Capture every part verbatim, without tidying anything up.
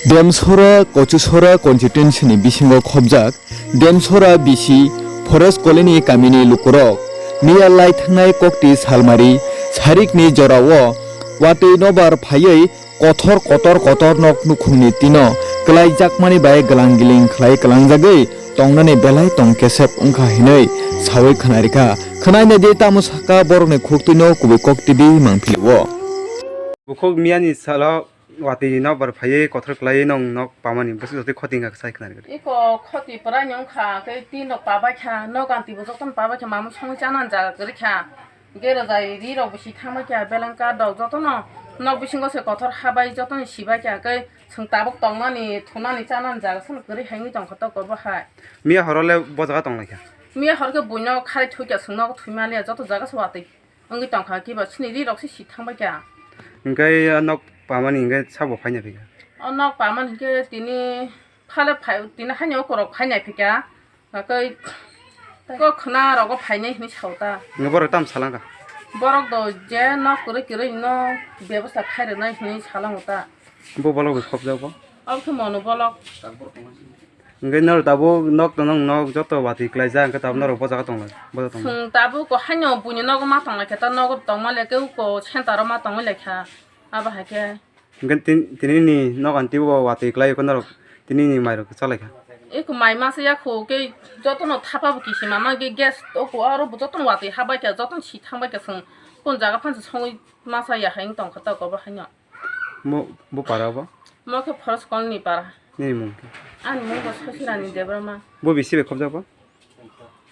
Demsora Kochusora constituency ni bisingo khobjak Demsora B C Forest Colony kamini lukurok miya lai thangnai kokti salmari sarikni jorao watwi nobar phaiwi kothor kotor kotor nok nukhungni tino kwlaijakmani bai glang giling khlai klangjagwi tongnani belai tong kesep wngkha hinwi sawi khwnarikha. Khwnaina di tamo saka borokni khuktwino kubui kok T V mangphilio. Bukhuk miyani salo watwi nok bar phaiwi kothor kwlaiwi nong nok pamani bwswk jotoi khoti wngkha sai khwnarikha. Iko khoti pwraino wngkha, tei tin rok pabaikha, nok anti bo jotono pabaikha, mamung songwi chanani jaga kwrwikha. Gero jai ri rok bo si thangbai kha, beleng ka dok jotono nok bisingo se kothor habai jotono sibai kha, kei chwng tabuk tongmani thunani chanani jaga sano kwrwi hai wngwi tongkha toko bo hai. Miya horo le bo jaga tonglaikha? Miya hor khe buino kharwi thwikha, chwng nogo thwi maliya, joto jaga se watwi wngwi tongkha, kiba chini ri rok se si thangbai kha. Hingke a nok pamani hingke sabo phaina phikha? O nok pamani hingke tini phale phai, tini haino okorok phainai phikha. Hakhe kok khna rogo phainai hinwi sao ta. Nge borok tam salangkha? Borok do je nok kwrwi kwrwi no bebosta khairwnai hinwi salango ta. Bo bolok bai khopjak bo? Abo khe mono bolok. Hingke noro tabuk nok tongo, nok joto watwi kwlaijak, hingke tabuk norok bo jaga tonglai, bo jaga tonglai. Chwng tabuk haino buini nogo ma tonglaikha ta, nogo tongma le khe uko center o ma tongwi laikha. Abo hai khe. Hingke tin-, tini ni nok anti bo watwi kwlai khe norok tini ni mai rok chalaikha. Eko mai masa ya kho khe jotono thapa bo kisi mama khe gas oko aro bo jotono watwi habai kha jotono si thangbai kha chwng kon jaga phansa songwi masa ya hai wng tongkha ta obo haino. Mo bo para bo? Mo khe Forest Colony para. Nini mung khe? Ani mung bo Sosirani Debbarma. Bo bisi bai khobjak bo?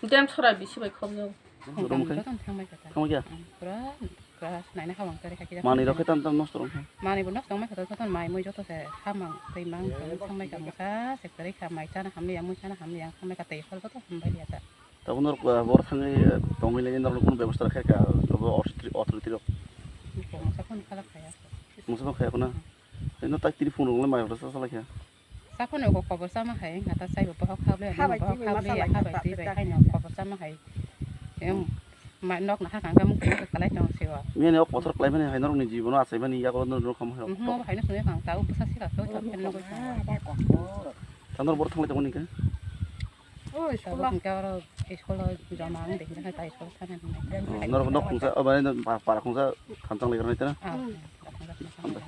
Dem sora bisi bai khobjak. Rom khe? Jotono thangbai kha ta. Thangbai kha? Ang pura Class nine habang kari kaki. Manwi rok khe tam tam nosto wngkha. Manwi bo nosto wngkha, joto joto mai mui joto se hamang twi mang tong thangbai kha, mungsa se kwrwi kha, mai chana hamliya, mui chana hamliya, thangbai kha, tei phal joto hambai ya ta. Tabuk norok, ah, bor thangwi, eh, tongwi laini norok kunu bebosta khaikha, abo authority, authority rok. Mungsa phone khala khaya. Mungsa phone khaya khuna. Eno tak tiri phone rok le mai rok sa sa laikha. Sakoni uko kobor sama hai, ngata chaibo bohok khablai, habai bohok twi bai khablai, masa lai habai twi bai khablai. Haino kobor sama hai. Em, ma, nok na hakang ka mukti kalai tong siwa. Mene ok kotor kalai mani hai norok ni jibono achai mani yago norok kham hai. Mhm, mo haino sungya kang tau bwsa sika kau chap pen nogoi tong. Tanor bor thanglai tongoni ka? Oi, sabo hingke oro school o joma ang dekhi hai ta school sana hinai. Norok nok khungsa, o bani para khungsa thamchang lai rani tana. Ah, nok khungsa.